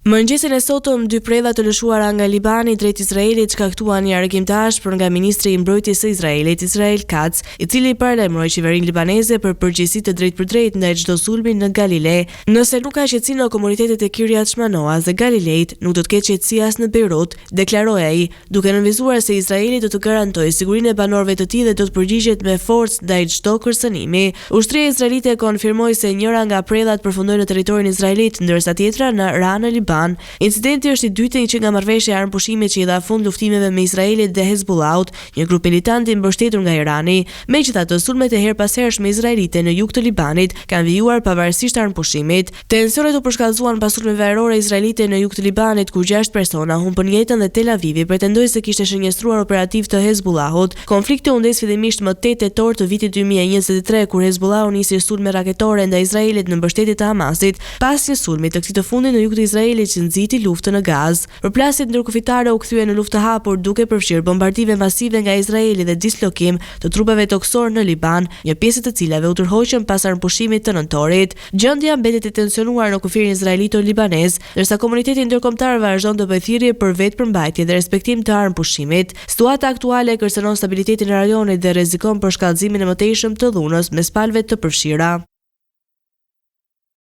Mëngjesin e sotëm, dy predha të lëshuara nga Libani drejt Izraelit shkaktuan një reagim të ashpër nga ministri i Mbrojtjes së Izraelit, Israel Katz, i cili paralajmëroi qeverinë libaneze për përgjegjësi të drejtpërdrejtë ndaj çdo sulmi në Galile. Nëse nuk ka qetësi në komunitetet e Kiryat Shmanoas dhe Galileit, nuk do të ketë qetësi as në Bejrut, deklaroi ai, duke nënvizuar se Izraeli do të garantojë sigurinë e banorëve të tij dhe do të përgjigjet me forcë ndaj çdo kërcënimi. Ushtria izraelite konfirmoi se njëra nga predhat përfundoi në territorin izraelit, ndërsa tjetra në ra në Liban. Incidenti është i dyti që nga marrëveshja e armëpushimit që i dha fund luftimeve me Izraelit dhe Hezbollahut, një grup militant i mbështetur nga Irani. Megjithatë, sulmet e herëpashershme izraelite në jug të Libanit kanë vijuar pavarësisht armëpushimit. Tensionet u përshkallëzuan pas sulmeve ajrore izraelite në jug të Libanit, ku gjashtë persona humbën jetën dhe Tel Avivi pretendoi se kishte shënjestruar operativë të Hezbollahut. Konflikti u ndez fillimisht më tetë tetor të vitit 2023, kur Hezbollahu nisi sulme raketore ndaj Izraelit në mbështetje të Hamasit, pas një sulmi të këtij të fundit në jug të Izraelit që nxiti luftën në Gazë. Përplasjet ndërkufitare u kthyen në luftë të hapur, duke përfshirë bombardime masive nga Izraeli dhe dislokim të trupave tokësorë në Liban, një pjesë e të cilave u tërhoqën pas armëpushimit të nëntorit. Gjendja mbetet e tensionuar në kufirin izraelito-libanez, ndërsa komuniteti ndërkombëtar vazhdon të bëjë thirrje për vetëpërmbajtje dhe respektim të armëpushimit. Situata aktuale kërcënon stabilitetin e rajonit dhe rrezikon përshkallëzimin e mëtejshëm të dhunës mes palëve të përfshira.